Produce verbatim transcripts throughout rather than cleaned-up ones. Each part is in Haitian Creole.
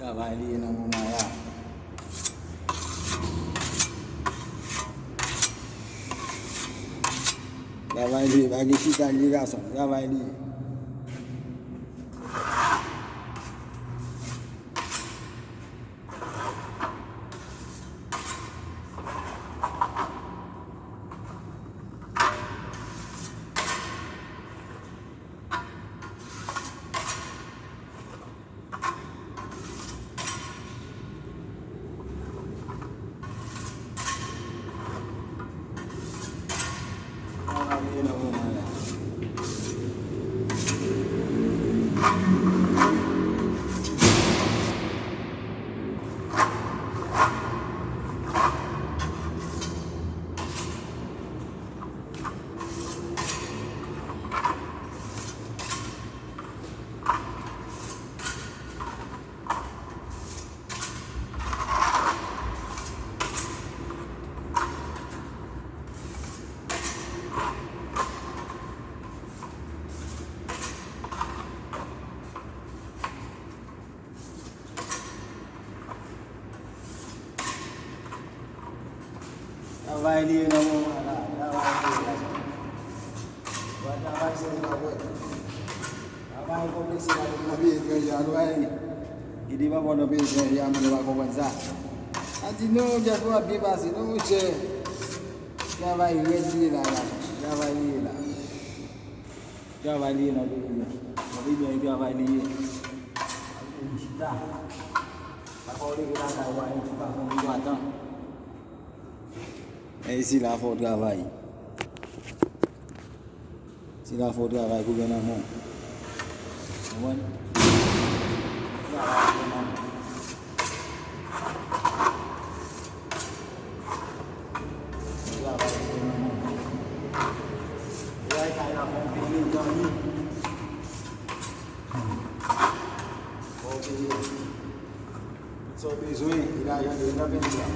Travay li ye nan moman la. Travay li ye, pa gen chita li ye gason. Travay li ye. Travay li ye nan moman la, travay li ye la. Wè travay se li pa wè. Travay konplekse la, nan peyi etranje a, nou ay. Gen de papa nan peyi etranje a, moun yo pa konprann sa. A di non, dyaspora ap byen pase, non, monchè. Travay rèd li ye la, la. Travay li ye la. Travay li ye nan peyi blan. Nan peyi blan, e travay li ye. Ap vin chita. Papa w leve lakay ou a, yon ti pa fon li atan. E isi la fò w travay. Si la fò w travay pou gen nan men w. Konprann? Travay pou gen nan men w. Travay pou gen nan men w. Travay kay la fò w peye zanmi. Fò w peye. Sa w bezwen, e lajan de nan peyi a.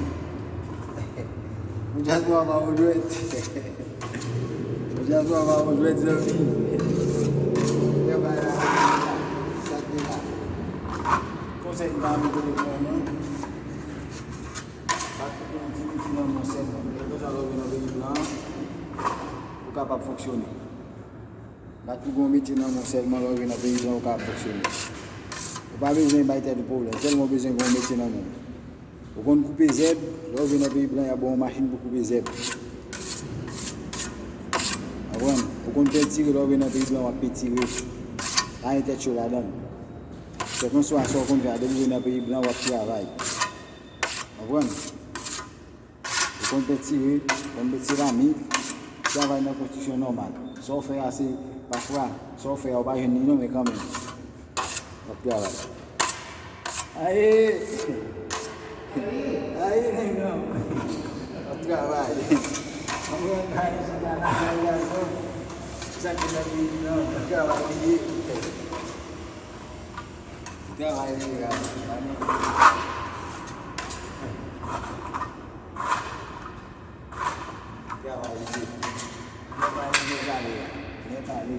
Moun dyaspora pa yon jwèt. Moun dyaspora pa yon jwèt, zanmi. Lè bay la, sa k te la. Konsèy m ta renmen pote pou nou. Pa kite yon ti meti nan men w sèlman. Kèlkeswa lè w vin nan peyi blan an, ou kapab fonksyone. Bat pou gen yon metye nan men w sèlman, lè w rive nan peyi blan, ou kapab fonksyone. Ou pa bezwen bay tèt ou pwoblèm, sèlman w bezwen gen yon metye nan men w. Ou konn koupe zèb, lè w rive nan peyi blan, y ap ba w yon machin pou koupe zèb. Konprann? Ou konn pentire, lè w rive nan peyi blan, w ap pentire. Pa gen tèt cho ladan l. Kèlkanswa sa w konn fè a, depi w rive nan peyi blan, w ap travay. Konprann? Ou konn pentire, ou konn met seramik, travay nan konstriksyon nòmal. Sa w fè a se, pafwa, sa w fè a ou pa jwenn li non, men kanmenm. W ap travay. Aye! Aye, nèg nan! W ap travay. Anmwey, kay chita nan kay gason. Sa ki nan peyi nan, w ap travay li ye. Travay li ye, pa gen. Travay li ye. Travay li nèt ale la. Nèt ale.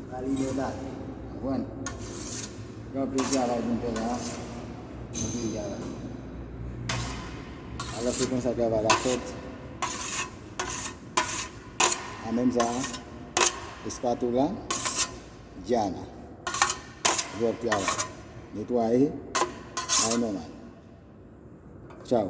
Travay li nèt ale. Konprann? Gen anpil travay pou n fè la. Anpil travay. Alò, se konsa travay la fèt. An menm sa, espatola, dyana. Yo ap travay. Netwaye, bay nòmal. Tchaw.